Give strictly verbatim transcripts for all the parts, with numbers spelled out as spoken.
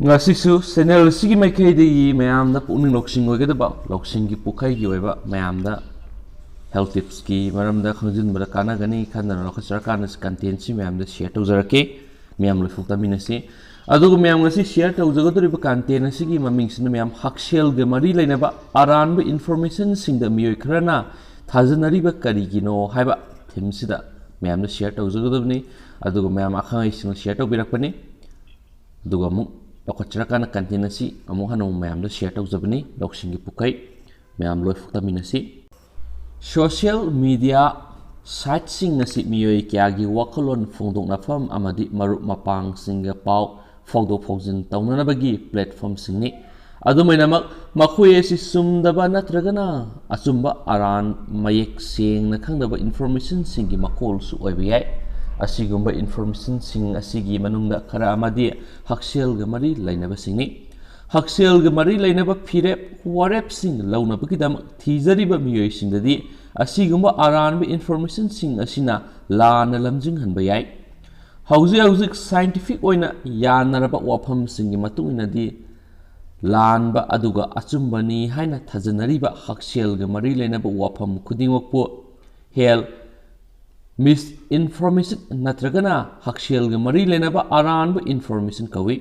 ꯉꯁꯤꯁꯨ ꯆꯦꯅꯦꯜ ꯑꯁꯤꯒꯤ ꯃꯥꯏꯀꯩꯗꯒꯤ ꯃꯌꯥꯝꯗ ꯄꯨꯛꯅꯤꯡ ꯂꯧꯁꯤꯡ ꯑꯣꯏꯒꯗꯕ, ꯂꯧꯁꯤꯡꯒꯤ ꯄꯨꯈꯩꯒꯤ ꯑꯣꯏꯕ, ꯃꯌꯥꯝꯗ ꯍꯦꯜꯊ ꯇꯤꯞꯁꯀꯤ ꯃꯔꯝꯗ ꯈꯪꯖꯤꯟꯕꯗ ꯀꯥꯟꯅꯒꯅꯤ ꯈꯟꯗꯅ ꯂꯧꯈꯠꯆꯔꯀꯥꯟꯗ ꯀꯟꯇꯦꯟꯁꯤ ꯃꯌꯥꯝꯗ ꯁꯤꯌꯔ ꯇꯧꯖꯔꯛꯀꯦ꯫ ꯃꯌꯥꯝ ꯂꯣꯏꯐꯨꯛ ꯇꯥꯃꯤꯟꯅꯁꯤ꯫ ꯑꯗꯨꯒ ꯃꯌꯥꯝ ꯉꯁꯤ ꯁꯤꯌꯔ ꯇꯧꯖꯒꯗꯧꯔꯤꯕ ꯀꯟꯇꯦꯟ ꯑꯁꯤꯒꯤ ꯃꯃꯤꯡꯁꯤꯅ ꯃꯌꯥꯝ ꯍꯛꯁꯦꯜꯒ ꯃꯔꯤ ꯂꯩꯅꯕ ꯑꯔꯥꯟꯕ ꯏꯟꯐꯣꯔꯃꯦꯁꯟꯁꯤꯡꯗ ꯃꯤꯑꯣꯏ ꯈꯔꯅ ꯊꯥꯖꯅꯔꯤꯕ ꯀꯔꯤꯒꯤꯅꯣ ꯍꯥꯏꯕ ꯊꯤꯝꯁꯤꯗ ꯃꯌꯥꯝꯗ ꯁꯤꯌꯔ ꯇꯧꯖꯒꯗꯕꯅꯤ꯫ ꯑꯗꯨꯒ ꯃꯌꯥꯝ ꯑꯈꯪ ꯑꯍꯩꯁꯤꯡꯅ ꯁꯤꯌꯔ ꯇꯧꯕꯤꯔꯛꯄꯅꯤ꯫ ꯑꯗꯨꯒ ꯑꯃꯨꯛ ꯂꯧꯈꯠꯆꯔꯀꯥꯟꯗ ꯀꯟꯇꯦꯟ ꯑꯁꯤ ꯑꯃꯨꯛ ꯍꯟꯅ ꯑꯃꯨꯛ ꯃꯌꯥꯝꯗ ꯁꯤꯌꯔ ꯇꯧꯖꯕꯅꯤ꯫ ꯂꯧꯁꯤꯡꯒꯤ ꯄꯨꯈꯩ ꯃꯌꯥꯝ ꯂꯣꯏꯐꯨꯛ ꯇꯥꯃꯤꯟꯅꯁꯤ꯫ ꯁꯣꯁꯤꯌꯦꯜ ꯃꯤꯗꯤꯌꯥ ꯁꯥꯏꯠꯁꯤꯡ ꯑꯁꯤ ꯃꯤꯑꯣꯏ ꯀꯌꯥꯒꯤ ꯋꯥꯈꯜꯂꯣꯟ ꯐꯣꯡꯗꯣꯛꯅꯐꯝ ꯑꯃꯗꯤ ꯃꯔꯨꯞ ꯃꯄꯥꯡꯁꯤꯡꯒ ꯄꯥꯎ ꯐꯥꯎꯗꯣꯛ ꯐꯥꯎꯖꯤꯟ ꯇꯧꯅꯅꯕꯒꯤ ꯄ꯭ꯂꯦꯠꯐꯣꯝꯁꯤꯡꯅꯤ꯫ ꯑꯗꯨꯃꯥꯏꯅꯃꯛ, ꯃꯈꯣꯏ ꯑꯁꯤ ꯆꯨꯝꯗꯕ ꯅꯠꯇ꯭ꯔꯒꯅ ꯑꯆꯨꯝꯕ ꯑꯔꯥꯟ ꯃꯌꯦꯛ ꯁꯦꯡꯅ ꯈꯪꯗꯕ ꯏꯟꯐꯣꯔꯃꯦꯁꯟꯁꯤꯡꯒꯤ ꯃꯀꯣꯜꯁꯨ ꯑꯣꯏꯕ ꯌꯥꯏ꯫ ꯑꯁꯤꯒꯨꯝꯕ ꯏꯟꯐꯣꯔꯃꯦꯁꯟꯁꯤꯡ ꯑꯁꯤꯒꯤ ꯃꯅꯨꯡꯗ ꯈꯔ ꯑꯃꯗꯤ ꯍꯛꯁꯦꯜꯒ ꯃꯔꯤ ꯂꯩꯅꯕꯁꯤꯡꯅꯤ꯫ ꯍꯛꯁꯦꯜꯒ ꯃꯔꯤ ꯂꯩꯅꯕ ꯐꯤꯔꯦꯞ ꯋꯥꯔꯦꯞꯁꯤꯡ ꯂꯧꯅꯕꯒꯤꯗꯃꯛ ꯊꯤꯖꯔꯤꯕ ꯃꯤꯑꯣꯏꯁꯤꯡꯗꯗꯤ ꯑꯁꯤꯒꯨꯝꯕ ꯑꯔꯥꯟꯕ ꯏꯟꯐꯣꯔꯃꯦꯁꯟꯁꯤꯡ ꯑꯁꯤꯅ ꯂꯥꯟꯅ ꯂꯝꯖꯤꯡꯍꯟꯕ ꯌꯥꯏ꯫ ꯍꯧꯖꯤꯛ ꯍꯧꯖꯤꯛ ꯁꯥꯏꯟꯇꯤꯐꯤꯛ ꯑꯣꯏꯅ ꯌꯥꯅꯔꯕ ꯋꯥꯐꯝꯁꯤꯡꯒꯤ ꯃꯇꯨꯡ ꯏꯟꯅꯗꯤ, ꯂꯥꯟꯕ ꯑꯗꯨꯒ ꯑꯆꯨꯝꯕꯅꯤ ꯍꯥꯏꯅ ꯊꯥꯖꯅꯔꯤꯕ ꯍꯛꯁꯦꯜꯒ ꯃꯔꯤ ꯂꯩꯅꯕ ꯋꯥꯐꯝ ꯈꯨꯗꯤꯡꯃꯛꯄꯨ ꯍꯦꯜꯊ ꯃꯤꯁꯏꯟꯐꯣꯔꯃꯦꯁꯟ ꯅꯠꯇ꯭ꯔꯒꯅ ꯍꯛꯁꯦꯜꯒ ꯃꯔꯤ ꯂꯩꯅꯕ ꯑꯔꯥꯟꯕ ꯏꯟꯐꯣꯔꯃꯦꯁꯟ ꯀꯧꯏ꯫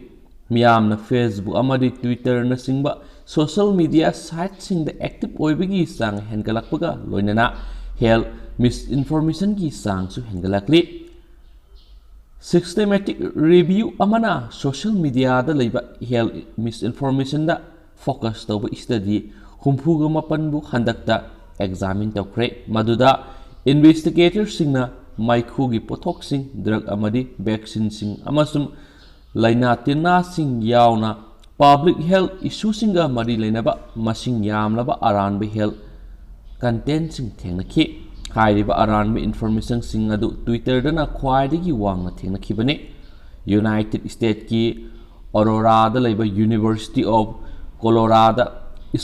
ꯃꯤꯌꯥꯝꯅ Facebook ꯑꯃꯗꯤ Twitterꯅꯆꯤꯡꯕ ꯁꯣꯁꯤꯌꯦꯜ ꯃꯤꯗꯤꯌꯥ ꯁꯥꯏꯠꯁꯤꯡꯗ ꯑꯦꯛꯇꯤꯚ ꯑꯣꯏꯕꯒꯤ ꯆꯥꯡ ꯍꯦꯟꯒꯠꯂꯛꯄꯒ ꯂꯣꯏꯅꯅ ꯍꯦꯜꯊ ꯃꯤꯁꯏꯟꯐꯣꯔꯃꯦꯁꯟꯒꯤ ꯆꯥꯡꯁꯨ ꯍꯦꯟꯒꯠꯂꯛꯂꯤ꯫ ꯁꯤꯁꯇꯦꯃꯦꯇꯤꯛ ꯔꯤꯚꯤꯌꯨ ꯑꯃꯅ ꯁꯣꯁꯤꯌꯦꯜ ꯃꯤꯗꯤꯌꯥꯗ ꯂꯩꯕ ꯍꯦꯜꯊ ꯃꯤꯁꯏꯟꯐꯣꯔꯃꯦꯁꯟꯗ ꯐꯣꯀꯁ ꯇꯧꯕ ꯏꯁꯇꯗꯤ ꯍꯨꯝꯐꯨꯒ ꯃꯥꯄꯟꯕꯨ ꯍꯟꯗꯛꯇ ꯑꯦꯛꯖꯥꯃꯤꯟ ꯇꯧꯈ꯭ꯔꯦ, ꯃꯗꯨꯗ ꯏꯟꯚꯦꯁꯇꯤꯒꯦꯇꯔꯁꯤꯡꯅ ꯃꯩꯈꯨꯒꯤ ꯄꯣꯠꯊꯣꯛꯁꯤꯡ, ꯗ꯭ꯔꯒ ꯑꯃꯗꯤ ꯚꯦꯛꯁꯤꯟꯁꯤꯡ ꯑꯃꯁꯨꯡ ꯂꯥꯏꯅꯥ ꯇꯤꯟꯅꯥꯁꯤꯡ ꯌꯥꯎꯅ ꯄꯕ꯭ꯂꯤꯛ ꯍꯦꯜꯊ ꯏꯁꯨꯁꯤꯡꯒ ꯃꯔꯤ ꯂꯩꯅꯕ ꯃꯁꯤꯡ ꯌꯥꯝꯂꯕ ꯑꯔꯥꯟꯕ ꯍꯦꯜꯊ ꯀꯟꯇꯦꯟꯁꯤꯡ ꯊꯦꯡꯅꯈꯤ꯫ ꯍꯥꯏꯔꯤꯕ ꯑꯔꯥꯟꯕ ꯏꯟꯐꯣꯔꯃꯦꯁꯟꯁꯤꯡ ꯑꯗꯨ Twitterꯗꯅ ꯈ꯭ꯋꯥꯏꯗꯒꯤ ꯋꯥꯡꯅ ꯊꯦꯡꯅꯈꯤꯕꯅꯤ꯫ ꯌꯨꯅꯥꯏꯇꯦꯗ ꯁ꯭ꯇꯦꯠꯀꯤ ꯑꯣꯔꯣꯔꯥꯗ ꯂꯩꯕ University of Colorado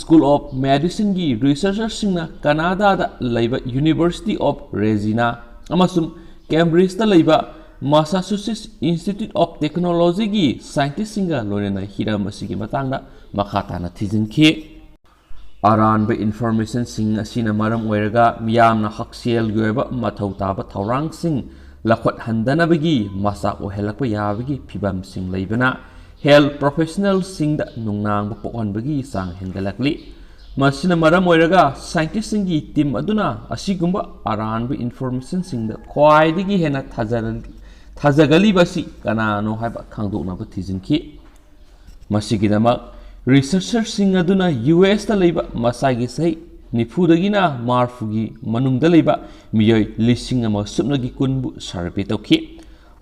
School of Medicineꯒꯤ ꯔꯤꯁꯔꯆꯔꯁꯤꯡꯅ ꯀꯅꯥꯗꯥꯗ ꯂꯩꯕ University of Regina ꯑꯃꯁꯨꯡ ꯀꯦꯝꯕ꯭ꯔꯤꯖꯇ ꯂꯩꯕ Massachusetts Institute of Technologyꯒꯤ scientistꯁꯤꯡꯒ ꯂꯣꯏꯅꯅ ꯍꯤꯔꯝ ꯑꯁꯤꯒꯤ ꯃꯇꯥꯡꯗ ꯃꯈꯥ ꯇꯥꯅ ꯊꯤꯖꯤꯟꯈꯤ꯫ ꯑꯔꯥꯟꯕ informationꯁꯤꯡ ꯑꯁꯤꯅ ꯃꯔꯝ ꯑꯣꯏꯔꯒ ꯃꯤꯌꯥꯝꯅ ꯍꯛꯁꯦꯜꯒꯤ ꯑꯣꯏꯕ ꯃꯊꯧ ꯇꯥꯕ ꯊꯧꯔꯥꯡꯁꯤꯡ ꯂꯧꯈꯠꯍꯟꯗꯅꯕꯒꯤ ꯃꯆꯥꯛ ꯑꯣꯏꯍꯜꯂꯛꯄ ꯌꯥꯕꯒꯤ ꯐꯤꯚꯝꯁꯤꯡ ꯂꯩꯕꯅ health professionalꯁꯤꯡꯗ ꯅꯨꯡꯅꯥꯡꯕ ꯄꯣꯛꯍꯟꯕꯒꯤ ꯆꯥꯡ ꯍꯦꯟꯒꯠꯂꯛꯂꯤ꯫ ꯃꯁꯤꯅ ꯃꯔꯝ ꯑꯣꯏꯔꯒ scientistꯁꯤꯡꯒꯤ team ꯑꯗꯨꯅ ꯑꯁꯤꯒꯨꯝꯕ ꯑꯔꯥꯟꯕ informationꯁꯤꯡꯗ ꯈ꯭ꯋꯥꯏꯗꯒꯤ ꯍꯦꯟꯅ ꯊꯥꯖ-, ꯊꯥꯖꯒꯜꯂꯤꯕ ꯑꯁꯤ ꯀꯅꯥꯅꯣ ꯍꯥꯏꯕ ꯈꯪꯗꯣꯛꯅꯕ ꯊꯤꯖꯤꯟꯈꯤ꯫ ꯃꯁꯤꯒꯤꯗꯃꯛ researcherꯁꯤꯡ ꯑꯗꯨꯅ USꯇ ꯂꯩꯕ ꯃꯁꯥꯒꯤ ꯆꯍꯤ ꯅꯤꯐꯨꯗꯒꯤꯅ ꯃꯔꯤꯐꯨꯒꯤ ꯃꯅꯨꯡꯗ ꯂꯩꯕ ꯃꯤꯑꯣꯏ ꯂꯤꯁꯤꯡ ꯑꯃ ꯁꯨꯞꯅꯒꯤ ꯀꯨꯟꯕꯨ survey ꯇꯧꯈꯤ꯫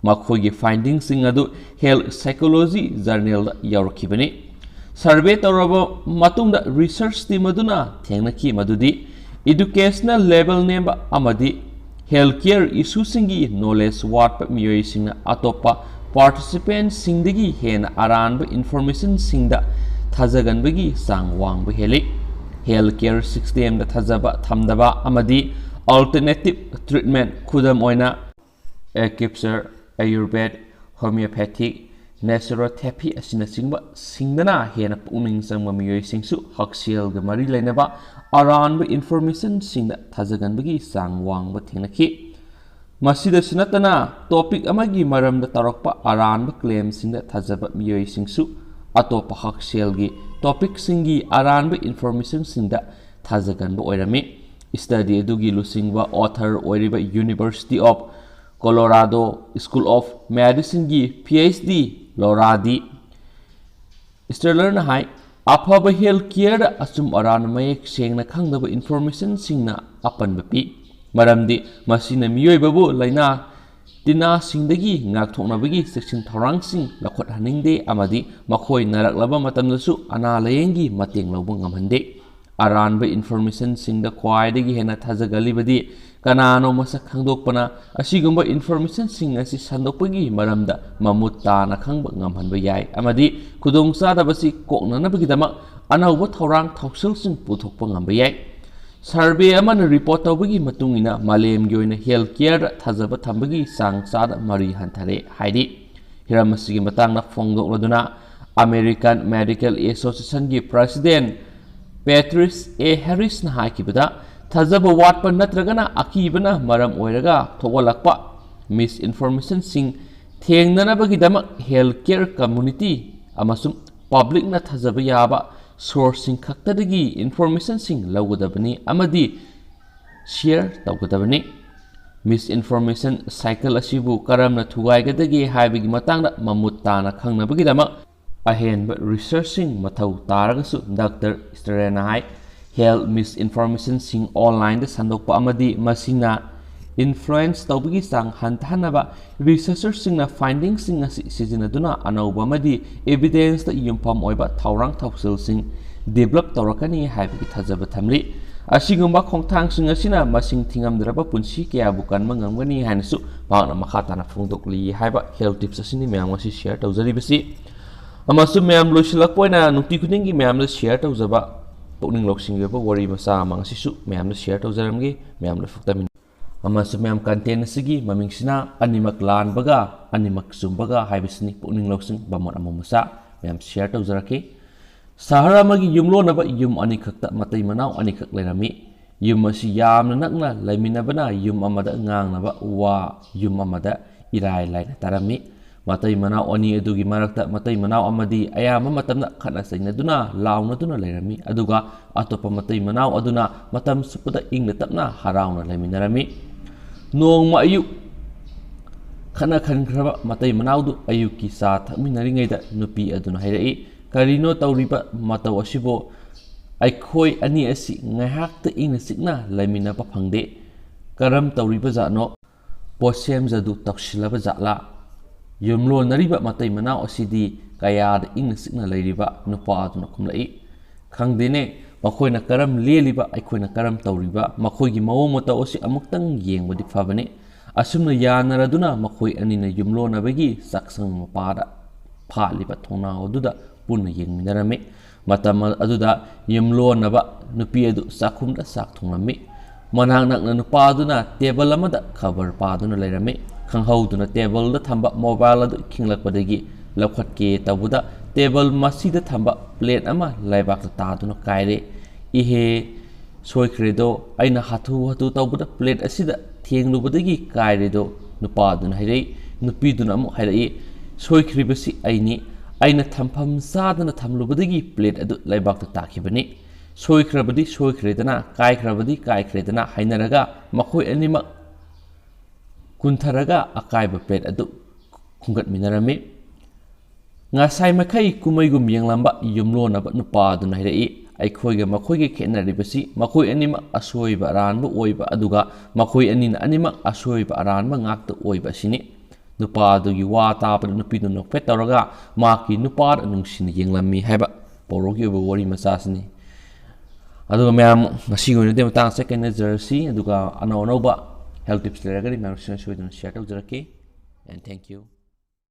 ꯃꯈꯣꯏꯒꯤ findingꯁꯤꯡ ꯑꯗꯨ Health Psychology journalꯗ ꯌꯥꯎꯔꯛꯈꯤꯕꯅꯤ꯫ Survey ꯇꯧꯔꯕ ꯃꯇꯨꯡꯗ research team ꯑꯗꯨꯅ ꯊꯦꯡꯅꯈꯤ ꯃꯗꯨꯗꯤ educational level ꯅꯦꯝꯕ ꯑꯃꯗꯤ healthcare issueꯁꯤꯡꯒꯤ knowledge ꯋꯥꯠꯄ ꯃꯤꯑꯣꯏꯁꯤꯡꯅ ꯑꯇꯣꯞꯄ participantꯁꯤꯡꯗꯒꯤ ꯍꯦꯟꯅ ꯑꯔꯥꯟꯕ informationꯁꯤꯡꯗ ꯊꯥꯖꯒꯟꯕꯒꯤ ꯆꯥꯡ ꯋꯥꯡꯕ ꯍꯦꯜꯂꯤ꯫ Healthcare systemꯗ ꯊꯥꯖꯕ ꯊꯝꯗꯕ ꯑꯃꯗꯤ alternative treatment, ꯈꯨꯗꯝ ꯑꯣꯏꯅ acupuncture, Ayurveda, homeopathic, naturopathy ꯑꯁꯤꯅꯆꯤꯡꯕ ꯁꯤꯡꯗꯅ ꯍꯦꯟꯅ ꯄꯨꯛꯅꯤꯡ ꯆꯪꯕ ꯃꯤꯑꯣꯏꯁꯤꯡꯁꯨ ꯍꯛꯁꯦꯜꯒ ꯃꯔꯤ ꯂꯩꯅꯕ ꯑꯔꯥꯟꯕ informationꯁꯤꯡꯗ ꯊꯥꯖꯒꯟꯕꯒꯤ ꯆꯥꯡ ꯋꯥꯡꯕ ꯊꯦꯡꯅꯈꯤ꯫ ꯃꯁꯤꯗꯁꯨ ꯅꯠꯇꯅ topic ꯑꯃꯒꯤ ꯃꯔꯝꯗ ꯇꯧꯔꯛꯄ ꯑꯔꯥꯟꯕ claimꯁꯤꯡꯗ ꯊꯥꯖꯕ ꯃꯤꯑꯣꯏꯁꯤꯡꯁꯨ ꯑꯇꯣꯞꯄ ꯍꯛꯁꯦꯜꯒꯤ topicꯁꯤꯡꯒꯤ ꯑꯔꯥꯟꯕ informationꯁꯤꯡꯗ ꯊꯥꯖꯒꯟꯕ ꯑꯣꯏꯔꯝꯃꯤ꯫ Study ꯑꯗꯨꯒꯤ ꯂꯨꯆꯤꯡꯕ author ꯑꯣꯏꯔꯤꯕ University of Colorado School of Medicineꯒꯤ PhD Laura D. Sterlerꯅ ꯍꯥꯏ, "ꯑꯐꯕ healthcareꯗ ꯑꯆꯨꯝ ꯑꯔꯥꯟ ꯃꯌꯦꯛ ꯁꯦꯡꯅ ꯈꯪꯗꯕ informationꯁꯤꯡꯅ ꯑꯄꯟꯕ ꯄꯤ, ꯃꯔꯝꯗꯤ ꯃꯁꯤꯅ ꯃꯤꯑꯣꯏꯕꯕꯨ ꯂꯥꯏꯅꯥ ꯇꯤꯟꯅꯥꯁꯤꯡꯗꯒꯤ ꯉꯥꯛꯊꯣꯛꯅꯕꯒꯤ ꯆꯦꯛꯁꯤꯟ ꯊꯧꯔꯥꯡꯁꯤꯡ ꯂꯧꯈꯠꯍꯟꯅꯤꯡꯗꯦ ꯑꯃꯗꯤ ꯃꯈꯣꯏ ꯅꯥꯔꯛꯂꯕ ꯃꯇꯝꯗꯁꯨ ꯑꯅꯥ ꯂꯥꯌꯦꯡꯒꯤ ꯃꯇꯦꯡ ꯂꯧꯕ ꯉꯝꯍꯟꯗꯦ꯫" ꯑꯔꯥꯟꯕ informationꯁꯤꯡꯗ ꯈ꯭ꯋꯥꯏꯗꯒꯤ ꯍꯦꯟꯅ ꯊꯥꯖꯒꯜꯂꯤꯕꯗꯤ ꯀꯅꯥꯅꯣ ꯃꯁꯛ ꯈꯪꯗꯣꯛꯄꯅ ꯑꯁꯤꯒꯨꯝꯕ informationꯁꯤꯡ ꯑꯁꯤ ꯁꯟꯗꯣꯛꯄꯒꯤ ꯃꯔꯝꯗ ꯃꯃꯨꯠ ꯇꯥꯅ ꯈꯪꯕ ꯉꯝꯍꯟꯕ ꯌꯥꯏ ꯑꯃꯗꯤ ꯈꯨꯗꯣꯡꯆꯥꯗꯕꯁꯤ ꯀꯣꯛꯅꯅꯕꯒꯤꯗꯃꯛ ꯑꯅꯧꯕ ꯊꯧꯔꯥꯡ ꯊꯧꯁꯤꯜꯁꯤꯡ ꯄꯨꯊꯣꯛꯄ ꯉꯝꯕ ꯌꯥꯏ꯫ ꯁꯔꯚꯦ ꯑꯃꯅ ꯔꯤꯄꯣꯔꯠ ꯇꯧꯕꯒꯤ ꯃꯇꯨꯡ ꯏꯟꯅ ꯃꯥꯂꯦꯝꯒꯤ ꯑꯣꯏꯅ ꯍꯦꯜꯊ ꯀꯦꯌꯔꯗ ꯊꯥꯖꯕ ꯊꯝꯕꯒꯤ ꯆꯥꯡ ꯆꯥꯗ ꯃꯔꯤ ꯍꯟꯊꯔꯦ ꯍꯥꯏꯔꯤ꯫ ꯍꯤꯔꯝ ꯑꯁꯤꯒꯤ ꯃꯇꯥꯡꯗ ꯐꯣꯡꯗꯣꯛꯂꯗꯨꯅ ꯑꯃꯦꯔꯤꯀꯟ ꯃꯦꯗꯤꯀꯦꯜ ꯑꯦꯁꯣꯁꯤꯌꯦꯁꯟꯒꯤ ꯄ꯭ꯔꯁꯤꯗꯦꯟ ꯄꯦꯇ꯭ꯔꯤꯁ ꯑꯦ ꯍꯦꯔꯤꯁꯅ ꯍꯥꯏꯈꯤꯕꯗ, ꯊꯥꯖꯕ ꯋꯥꯠꯄ ꯅꯠꯇ꯭ꯔꯒꯅ ꯑꯀꯤꯕꯅ ꯃꯔꯝ ꯑꯣꯏꯔꯒ ꯊꯣꯛꯍꯜꯂꯛꯄ ꯃꯤꯁꯏꯟꯐꯣꯔꯃꯦꯁꯟꯁꯤꯡ ꯊꯦꯡꯅꯅꯕꯒꯤꯗꯃꯛ ꯍꯦꯜꯊ ꯀꯦꯌꯔ ꯀꯝꯃ꯭ꯌꯨꯅꯤꯇꯤ ꯑꯃꯁꯨꯡ ꯄꯕ꯭ꯂꯤꯛꯅ ꯊꯥꯖꯕ ꯌꯥꯕ ꯁꯣꯔꯁꯁꯤꯡ ꯈꯛꯇꯗꯒꯤ ꯏꯟꯐꯣꯔꯃꯦꯁꯟꯁꯤꯡ ꯂꯧꯒꯗꯕꯅꯤ ꯑꯃꯗꯤ ꯁꯤꯌꯔ ꯇꯧꯒꯗꯕꯅꯤ꯫ ꯃꯤꯁꯏꯟꯐꯣꯔꯃꯦꯁꯟ ꯁꯥꯏꯀꯜ ꯑꯁꯤꯕꯨ ꯀꯔꯝꯅ ꯊꯨꯒꯥꯏꯒꯗꯒꯦ ꯍꯥꯏꯕꯒꯤ ꯃꯇꯥꯡꯗ ꯃꯃꯨꯠ ꯇꯥꯅ ꯈꯪꯅꯕꯒꯤꯗꯃꯛ ꯑꯍꯦꯟꯕ ꯔꯤꯁꯔꯆꯁꯤꯡ ꯃꯊꯧ ꯇꯥꯔꯒꯁꯨ, ꯗꯥꯛꯇꯔ ꯁ꯭ꯇꯦꯔꯟꯅ ꯍꯥꯏ, ꯍꯦꯜꯊ ꯃꯤꯁꯏꯟꯐꯣꯔꯃꯦꯁꯟꯁꯤꯡ ꯑꯣꯟꯂꯥꯏꯟꯗ ꯁꯟꯗꯣꯛꯄ ꯑꯃꯗꯤ ꯃꯁꯤꯅ ꯏꯟꯐ꯭ꯂꯨꯑꯦꯟꯁ ꯇꯧꯕꯒꯤ ꯆꯥꯡ ꯍꯟꯊꯍꯟꯅꯕ ꯔꯤꯁꯔꯆꯔꯁꯤꯡꯅ ꯐꯥꯏꯟꯗꯤꯡꯁꯤꯡ ꯑꯁꯤ ꯁꯤꯖꯤꯟꯅꯗꯨꯅ ꯑꯅꯧꯕ ꯑꯃꯗꯤ ꯏꯕꯤꯗꯦꯟꯁꯇ ꯌꯨꯝꯐꯝ ꯑꯣꯏꯕ ꯊꯧꯔꯥꯡ ꯊꯧꯁꯤꯜꯁꯤꯡ ꯗꯤꯕꯂꯞ ꯇꯧꯔꯛꯀꯅꯤ ꯍꯥꯏꯕꯒꯤ ꯊꯥꯖꯕ ꯊꯝꯂꯤ꯫ ꯑꯁꯤꯒꯨꯝꯕ ꯈꯣꯡꯊꯥꯡꯁꯤꯡ ꯑꯁꯤꯅ ꯃꯁꯤꯡ ꯊꯤꯉꯝꯗ꯭ꯔꯕ ꯄꯨꯟꯁꯤ ꯀꯌꯥꯕꯨ ꯀꯟꯕ ꯉꯝꯒꯅꯤ ꯍꯥꯏꯅꯁꯨ ꯃꯍꯥꯛꯅ ꯃꯈꯥ ꯇꯥꯅ ꯐꯣꯡꯗꯣꯛꯂꯤ ꯍꯥꯏꯕ ꯍꯦꯜꯊ ꯇꯤꯞꯁ ꯑꯁꯤꯅꯤ ꯃꯌꯥꯝ ꯉꯁꯤ ꯁꯤꯌꯔ ꯇꯧꯖꯔꯤꯕꯁꯤ꯫ ꯑꯃꯁꯨꯡ ꯃꯌꯥꯝ, ꯂꯣꯏꯁꯤꯜꯂꯛꯄ ꯑꯣꯏꯅ ꯅꯨꯡꯇꯤ ꯈꯨꯗꯤꯡꯒꯤ ꯃꯌꯥꯝꯗ ꯁꯤꯌꯔ ꯇꯧꯖꯕ ꯄꯨꯛꯅꯤꯡ ꯂꯧꯁꯤꯡꯒꯤ ꯑꯣꯏꯕ ꯋꯥꯔꯤ ꯃꯆꯥ ꯑꯃ ꯉꯁꯤꯁꯨ ꯃꯌꯥꯝꯗ ꯁꯤꯌꯔ ꯇꯧꯖꯔꯝꯒꯦ꯫ ꯃꯌꯥꯝ ꯂꯣꯏꯐꯨꯛꯇꯃꯤꯟ-, ꯑꯃꯁꯨꯡ ꯃꯌꯥꯝ, ꯀꯟꯇꯦꯟ ꯑꯁꯤꯒꯤ ꯃꯃꯤꯡꯁꯤꯅ ꯑꯅꯤꯃꯛ ꯂꯥꯟꯕꯒ ꯑꯅꯤꯃꯛ ꯆꯨꯝꯕꯒ ꯍꯥꯏꯕꯁꯤꯅꯤ꯫ ꯄꯨꯛꯅꯤꯡ ꯂꯧꯁꯤꯡ ꯕꯃꯣꯠ ꯑꯃ ꯃꯆꯥ ꯃꯌꯥꯝ ꯁꯤꯌꯔ ꯇꯧꯖꯔꯛꯀꯦ꯫ ꯁꯍꯔ ꯑꯃꯒꯤ ꯌꯨꯝꯂꯣꯟꯅꯕ ꯌꯨꯝ ꯑꯅꯤꯈꯛꯇ ꯃꯇꯩ ꯃꯅꯥꯎ ꯑꯅꯤꯈꯛ ꯂꯩꯔꯝꯃꯤ꯫ ꯌꯨꯝ ꯑꯁꯤ ꯌꯥꯝꯅ ꯅꯛꯅ ꯂꯩꯃꯤꯟꯅꯕꯅ ꯌꯨꯝ ꯑꯃꯗ ꯉꯥꯡꯅꯕ ꯋꯥ ꯌꯨꯝ ꯑꯃꯗ ꯏꯔꯥꯏ ꯂꯥꯏꯅ ꯇꯥꯔꯝꯃꯤ꯫ ꯃꯇꯩ ꯃꯅꯥꯎ ꯑꯅꯤ ꯑꯗꯨꯒꯤ ꯃꯔꯛꯇ ꯃꯇꯩ ꯃꯅꯥꯎ ꯑꯃꯗꯤ ꯑꯌꯥꯝꯕ ꯃꯇꯝꯗ ꯈꯠꯅ ꯆꯩꯅꯗꯨꯅ, ꯂꯥꯎꯅꯗꯨꯅ ꯂꯩꯔꯝꯃꯤ, ꯑꯗꯨꯒ ꯑꯇꯣꯞꯄ ꯃꯇꯩ ꯃꯅꯥꯎ ꯑꯗꯨꯅ ꯃꯇꯝ ꯆꯨꯞꯄꯗ ꯏꯪꯅ ꯇꯞꯅ ꯍꯔꯥꯎꯅ ꯂꯩꯃꯤꯟꯅꯔꯝꯃꯤ꯫ ꯅꯣꯡꯃ ꯑꯌꯨꯛ ꯈꯠꯅ ꯈꯟꯈ꯭ꯔꯕ ꯃꯇꯩ ꯃꯅꯥꯎꯗꯨ ꯑꯌꯨꯛꯀꯤ ꯆꯥ ꯊꯛꯃꯤꯟꯅꯔꯤꯉꯩꯗ ꯅꯨꯄꯤ ꯑꯗꯨꯅ ꯍꯥꯏꯔꯛꯏ, "ꯀꯔꯤꯅꯣ ꯇꯧꯔꯤꯕ ꯃꯇꯧ ꯑꯁꯤꯕꯨ? ꯑꯩꯈꯣꯏ ꯑꯅꯤ ꯑꯁꯤ ꯉꯥꯏꯍꯥꯛꯇ ꯏꯪꯅ ꯆꯤꯛꯅ ꯂꯩꯃꯤꯟꯅꯕ ꯐꯪꯗꯦ꯫ ꯀꯔꯝ ꯇꯧꯔꯤꯕ ꯖꯥꯠꯅꯣ? ꯄꯣꯠꯁꯦꯝ ꯖꯥꯗꯨ ꯇꯧꯁꯤꯜꯂꯕ ꯖꯥꯠꯂꯥ? ꯌꯨꯝꯂꯣꯟꯅꯔꯤꯕ ꯃꯇꯩ ꯃꯅꯥꯎ ꯑꯁꯤꯗꯤ ꯀꯌꯥꯗ ꯏꯪꯅ ꯆꯤꯛꯅ ꯂꯩꯔꯤꯕ?" ꯅꯨꯄꯥ ꯑꯗꯨꯅ ꯈꯨꯝꯂꯛꯏ, "ꯈꯪꯗꯦꯅꯦ, ꯃꯈꯣꯏꯅ ꯀꯔꯝ ꯂꯦꯜꯂꯤꯕ, ꯑꯩꯈꯣꯏꯅ ꯀꯔꯝ ꯇꯧꯔꯤꯕ, ꯃꯈꯣꯏꯒꯤ ꯃꯑꯣꯡ ꯃꯇꯧ ꯑꯁꯤ ꯑꯃꯨꯛꯇꯪ ꯌꯦꯡꯕꯗꯤ ꯐꯕꯅꯤ꯫ ꯑꯁꯨꯝꯅ ꯌꯥꯅꯔꯗꯨꯅ ꯃꯈꯣꯏ ꯑꯅꯤꯅ ꯌꯨꯝꯂꯣꯟꯅꯕꯒꯤ ꯆꯥꯛꯁꯪ ꯃꯄꯥꯗ ꯍꯥꯠꯂꯤꯕ ꯊꯣꯡꯅꯥꯎ ꯑꯗꯨꯗ ꯄꯨꯟꯅ ꯌꯦꯡꯃꯤꯟꯅꯔꯝꯃꯤ꯫ ꯃꯇꯝ ꯑꯗꯨꯗ ꯌꯨꯝꯂꯣꯟꯅꯕ ꯅꯨꯄꯤ ꯑꯗꯨ ꯆꯥꯛꯈꯨꯝꯗ ꯆꯥꯛ ꯊꯣꯡꯂꯝꯃꯤ꯫ ꯃꯅꯥꯛ ꯅꯛꯅ ꯅꯨꯄꯥ ꯑꯗꯨꯅ ꯇꯦꯕꯜ ꯑꯃꯗ ꯈꯕꯔ ꯄꯥꯗꯨꯅ ꯂꯩꯔꯝꯃꯤ꯫ ꯈꯪꯍꯧꯗꯨꯅ ꯇꯦꯕꯜꯗ ꯊꯝꯕ ꯃꯣꯕꯥꯏꯜ ꯑꯗꯨ ꯈꯤꯡꯂꯛꯄꯗꯒꯤ ꯂꯧꯈꯠꯀꯦ ꯇꯧꯕꯗ ꯇꯦꯕꯜ ꯃꯁꯤꯗ ꯊꯝꯕ ꯄ꯭ꯂꯦꯠ ꯑꯃ ꯂꯩꯕꯥꯛꯇ ꯇꯥꯗꯨꯅ ꯀꯥꯏꯔꯦ꯫ "ꯏꯍꯦ, ꯁꯣꯏꯈ꯭ꯔꯦꯗꯣ, ꯑꯩꯅ ꯍꯥꯊꯨ ꯍꯥꯊꯨ ꯇꯧꯕꯗ ꯄ꯭ꯂꯦꯠ ꯑꯁꯤꯗ ꯊꯦꯡꯂꯨꯕꯗꯒꯤ ꯀꯥꯏꯔꯦꯗꯣ", ꯅꯨꯄꯥꯗꯨꯅ ꯍꯥꯏꯔꯛꯏ꯫ ꯅꯨꯄꯤꯗꯨꯅ ꯑꯃꯨꯛ ꯍꯥꯏꯔꯛꯏ, "ꯁꯣꯏꯈ꯭ꯔꯤꯕꯁꯤ ꯑꯩꯅꯤ꯫ ꯑꯩꯅ ꯊꯝꯐꯝ ꯆꯥꯗꯅ ꯊꯝꯂꯨꯕꯗꯒꯤ ꯄ꯭ꯂꯦꯠ ꯑꯗꯨ ꯂꯩꯕꯥꯛꯇ ꯇꯥꯈꯤꯕꯅꯤ꯫ ꯁꯣꯏꯈ꯭ꯔꯕꯗꯤ ꯁꯣꯏꯈ꯭ꯔꯦꯗꯅ, ꯀꯥꯏꯈ꯭ꯔꯕꯗꯤ ꯀꯥꯏꯈ꯭ꯔꯦꯗꯅ" ꯍꯥꯏꯅꯔꯒ ꯃꯈꯣꯏ ꯑꯅꯤꯃꯛ ꯀꯨꯟꯊꯔꯒ ꯑꯀꯥꯏꯕ ꯄ꯭ꯂꯦꯠ ꯑꯗꯨ ꯈꯨꯟꯒꯠꯃꯤꯟꯅꯔꯝꯃꯤ꯫ ꯉꯁꯥꯏ ꯃꯈꯩ ꯀꯨꯝꯃꯩꯒꯨꯝ ꯌꯦꯡꯂꯝꯕ ꯌꯨꯝꯂꯣꯟꯅꯕ ꯅꯨꯄꯥ ꯑꯗꯨꯅ ꯍꯥꯏꯔꯛꯏ, "ꯑꯩꯈꯣꯏꯒ ꯃꯈꯣꯏꯒ ꯈꯦꯠꯅꯔꯤꯕꯁꯤ ꯃꯈꯣꯏ ꯑꯅꯤꯃꯛ ꯑꯁꯣꯏꯕ ꯑꯔꯥꯟꯕ ꯑꯣꯏꯕ, ꯑꯗꯨꯒ ꯃꯈꯣꯏ ꯑꯅꯤꯅ ꯑꯅꯤꯃꯛ ꯑꯁꯣꯏꯕ ꯑꯔꯥꯟꯕ ꯉꯥꯛꯇ ꯑꯣꯏꯕ ꯑꯁꯤꯅꯤ"꯫ ꯅꯨꯄꯥ ꯑꯗꯨꯒꯤ ꯋꯥ ꯇꯥꯕꯗ ꯅꯨꯄꯤꯗꯨ ꯅꯣꯛꯐꯦꯠ ꯇꯧꯔꯒ ꯃꯍꯥꯛꯀꯤ ꯅꯨꯄꯥꯗ ꯅꯨꯡꯁꯤꯅ ꯌꯦꯡꯂꯝꯃꯤ ꯍꯥꯏꯕ ꯄꯧꯔꯧꯒꯤ ꯑꯣꯏꯕ ꯋꯥꯔꯤ ꯃꯆꯥꯁꯤꯅꯤ꯫ ꯑꯗꯨꯒ ꯃꯌꯥꯝ, ꯉꯁꯤꯒꯤ ꯑꯣꯏꯅꯗꯤ ꯃꯇꯥꯡ ꯑꯁꯤꯗ ꯀꯥꯏꯅꯖꯔꯁꯤ꯫ ꯑꯗꯨꯒ ꯑꯅꯧ ꯑꯅꯧꯕ health tips ꯂꯩꯔꯒꯗꯤ ꯃꯌꯥꯝ ꯁꯣꯏꯗꯅ share ꯇꯧꯖꯔꯛꯀꯦ꯫ And thank you.